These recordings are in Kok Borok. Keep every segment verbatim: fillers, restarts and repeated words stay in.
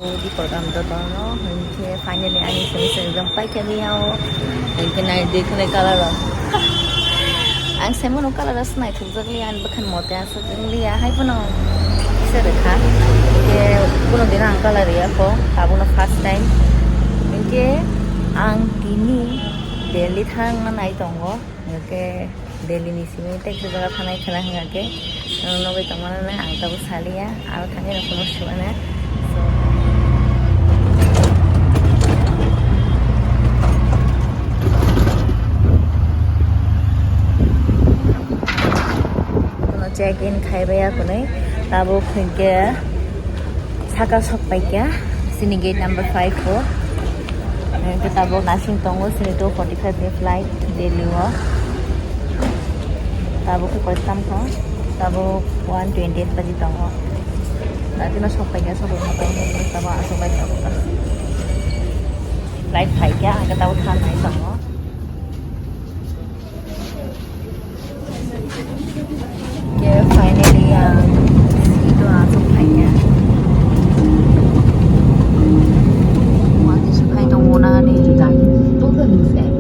Di program to tono, hinkhe finally ani simi simi jom paikha miyao. Hinkhe nai di khwnai color o. Ang saimano color o swnaithokjakli ani bwkhani mote aswk wngliya hai phano kisa rwkha. Hinkhe kuno dino ang color rwya kho, abono first time. Hinkhe ang tini Delhi thangna nai tongo. Hinkhe Delhi ni simi tei kisa jaga thanai khwna hwnkha khe, nugwi tongmano na ang tabuk saliya, aro thangwi rok phano suana. So, kono check in khai baiya hwnwi tabuk hwnkhe. Saka sok paikha, sini gate number five o. Hingke tabok nasing tongo, sini two forty-five ni flight Delhi o. Tabok khe koitam kho, tabok one twenty-eight baji tongo. Tati no sok paikha, sok paikha, tabok asok bai tongo. Flight phaikha, hingke tabok thangnai tongo. Ke finally ang ito asok kanya. Mati sa kaya itong una ni. Pull the loose end.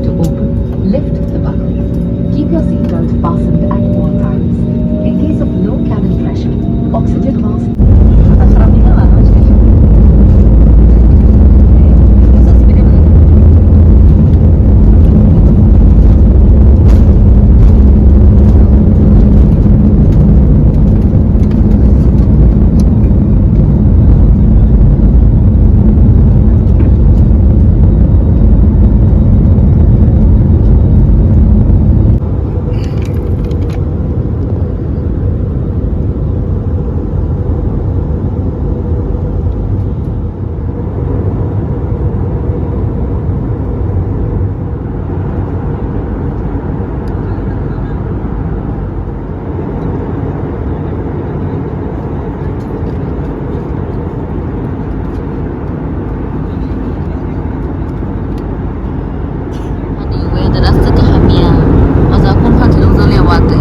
To open, lift the buckle. Keep your seatbelt fastened at all times. In case of low cabin pressure, oxygen mask. Ani weather aswk khe hamya. O jaga phano phalthirok joliya watwi.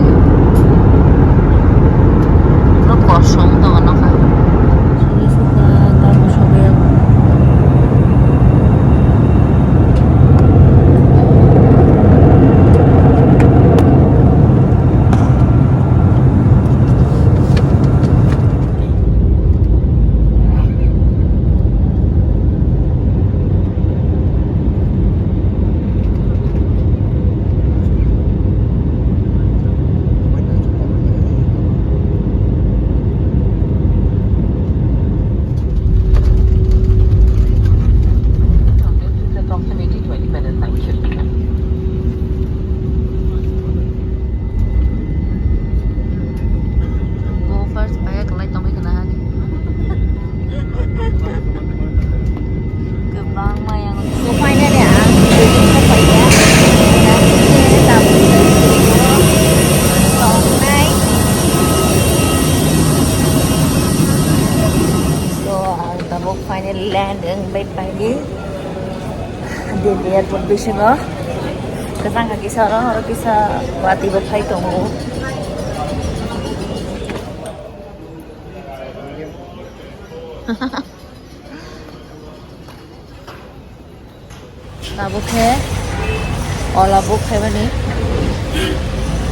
Pura kosom tongo nokha. Suri sukha, tamo sogwi. Approximately twenty minutes, I should be done. Go first, paya kalai tongwi kana hani. Kwbangma yang. So finally ang building ko paiya. Tongnai. So ang tabuk finally land wng bai paidi. Delhi airport bisingo. Kwchang kha kisa oro, oro kisa watwi bo phai tongo. Tabuk khe ola book khaimani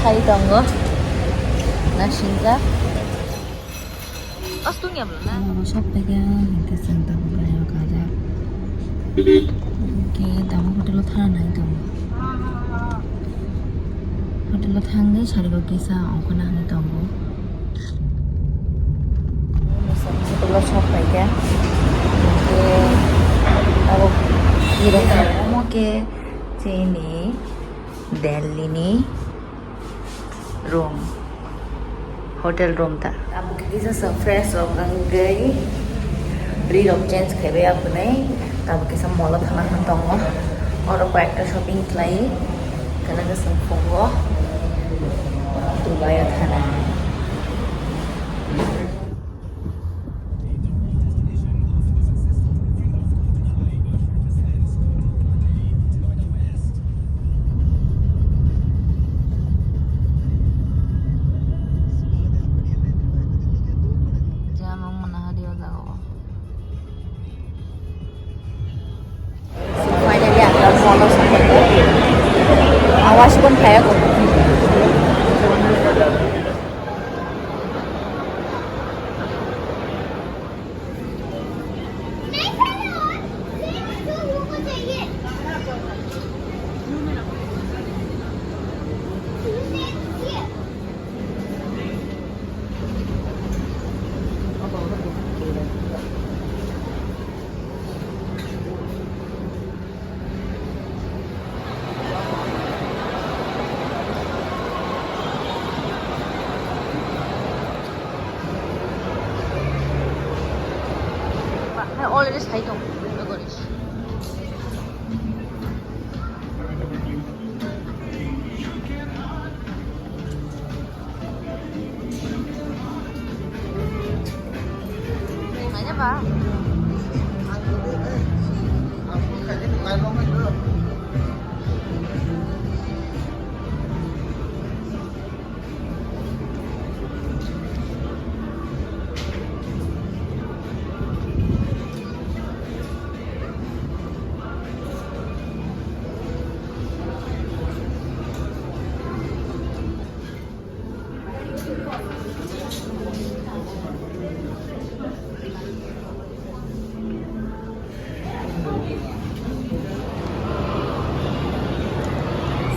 khai tongo. Nasingjak. Oro sok paikha, hinkhe chwng tabuk khe kajak. Hinkhe tabuk hotel o thana nai tongo. Hotel o thangwi sarigwi kisa ongkhorna hinwi tongo. Hotel o sok paikha. Hinkhe abo kirok omo khe chini Delhi ni room, hotel room ta. Abo khe kisa sa fresh rok wngwi bwrwi rok change khaibai aphunai. Abo kisa mall o thana hwn tongo. Oro koi ekta shopping khlai kana khe chwng phungo Dubai o thana. Jam wng mano hadi o jaga o. Awas pun kaya ko. Hai already sai tong, nogori. Manya ba?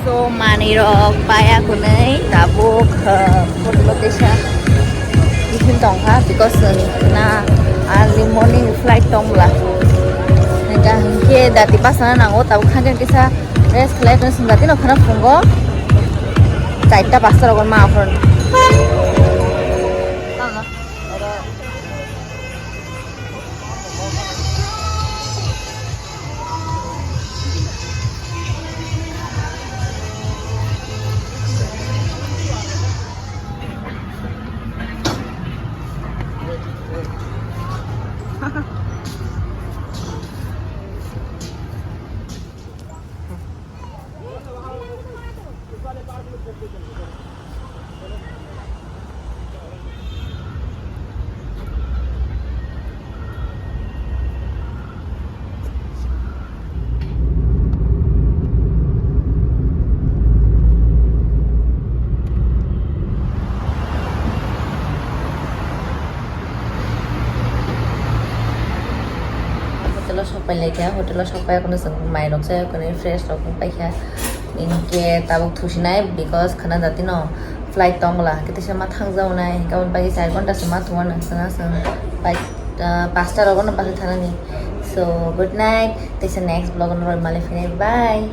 So, manwi rok paya kunui tabuk, uh, hotel o teisa tiffin tongkha, because, uh, na early morning flight tongla. Hingka hingke dati pasana nango, tabuk hangke kisa rest khlai tong sung dati no khana phungo. Chaita pasta rok ma aphuru. Hotel o sok pai laikha, hotel o sok pai kono chwng mai rok chai kono fresh rok wng paikha. Hinkhe tabuk thusinai because khana jati no flight tongla, khe teisa ma thangjago nai, hinkhe aboni bagwi char ghonta se ma thungma nang sana chwng pai, ah, pasta rogo no bagwi thanani. So good night, teisa next vlog o norok malai phinai, bye.